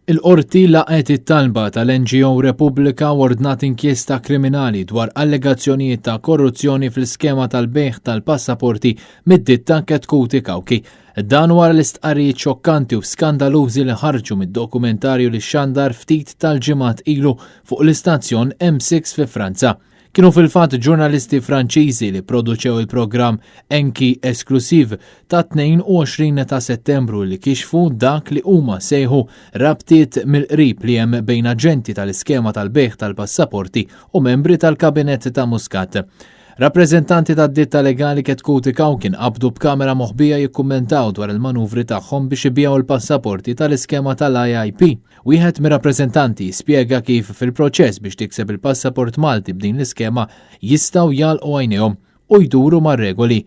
Il-Qorti laqgħet it-talba tal-NGO Repubblika u ordnat inkjesta kriminali dwar allegazzjonijiet ta' korruzzjoni fl-iskema tal-bejgħ tal-passaporti mid-ditta Chetcuti Cauchi. Dan wara l-istqarrijiet xokkanti u skandalużi li ħarġu mid-dokumentarju li xxandar ftit tal-ġimgħat ilu fuq l-istazzjon M6 fi Franza. Kienu fil-fatt ġurnalisti Franċiżi li pproduċew il-programm Enki Exclusive tat-22 ta' Settembru li kixfu dak li huma sejħu rabtiet mill-qrib li hemm bejn aġenti tal-iskema tal-bejgħ tal-passaporti u membri tal-kabinett ta' Muscat. Rappreżentanti tad-ditta legali Ketkuti Kawkin qabdu b'kamera moħbija jikkummentaw dwar il-manuvri tagħhom biex ibigħu l-passaporti tal-iskema tal-IIP. Wieħed mir-rappreżentanti spjega kif fil-proċess biex tikseb il-passaport Malti b'din l-iskema jistgħu jagħlqu għajnejhom u jduru mar-regoli.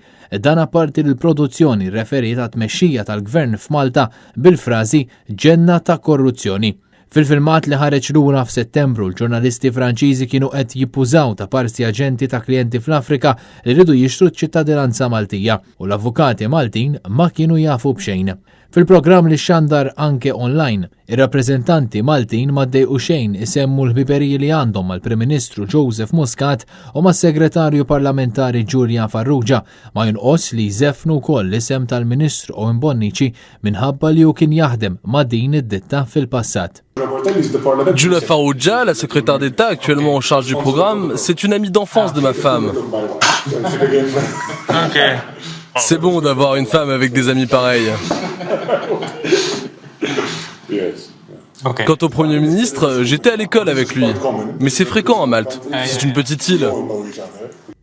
Dan apparti li l-produzzjoni rreferiet għat-tmexxija tal-Gvern f'Malta bil-frażi ġenna ta' korruzzjoni. Fil-filmat li ħareġ lura f'Settembru, l-ġurnalisti Franċiżi kienu qed jippużaw ta' parsi aġenti ta' klijenti fl-Afrika li rridu jixtru ċ-ċittadinanza Maltija u l-avukati Maltin ma kienu jafu b'xejn. Fil-programm li xxandar anke online, ir-rappreżentanti Maltin ma ddejqu xejn isemmu l-ħbiberiji li għandhom mal-Prim Ministru Joseph Muscat u mas-Segretarju Parlamentari Julia Farrugia, ma jonqos li jżeffnu wkoll l-isem tal-Ministru Owen Bonnici minħabba li hu kien jaħdem ma' din id-ditta fil-passat. Julia Farrugia, la secrétaire d'État actuellement en charge du programme, c'est une amie d'enfance de ma femme. C'est bon d'avoir une femme avec des amis pareils. Quant au Premier ministre, j'étais à l'école avec lui. Mais c'est fréquent à Malte. C'est une petite île.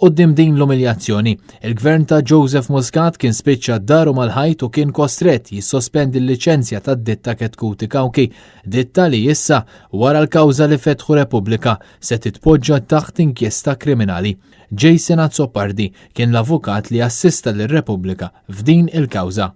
Quddiem din l-umiljazzjoni, il-gvern ta' Joseph Muscat kien spiċċa daru mal-ħajt u kien kostrett jissospendi l-liċenzja tad-ditta Chetcuti Cauchi, ditta li issa, wara l-kawża li fetħu Repubblika, se titpoġġa taħt inkjesta kriminali. Jason Azzopardi kien l-avukat li assista lil Repubblika f'din il-kawża.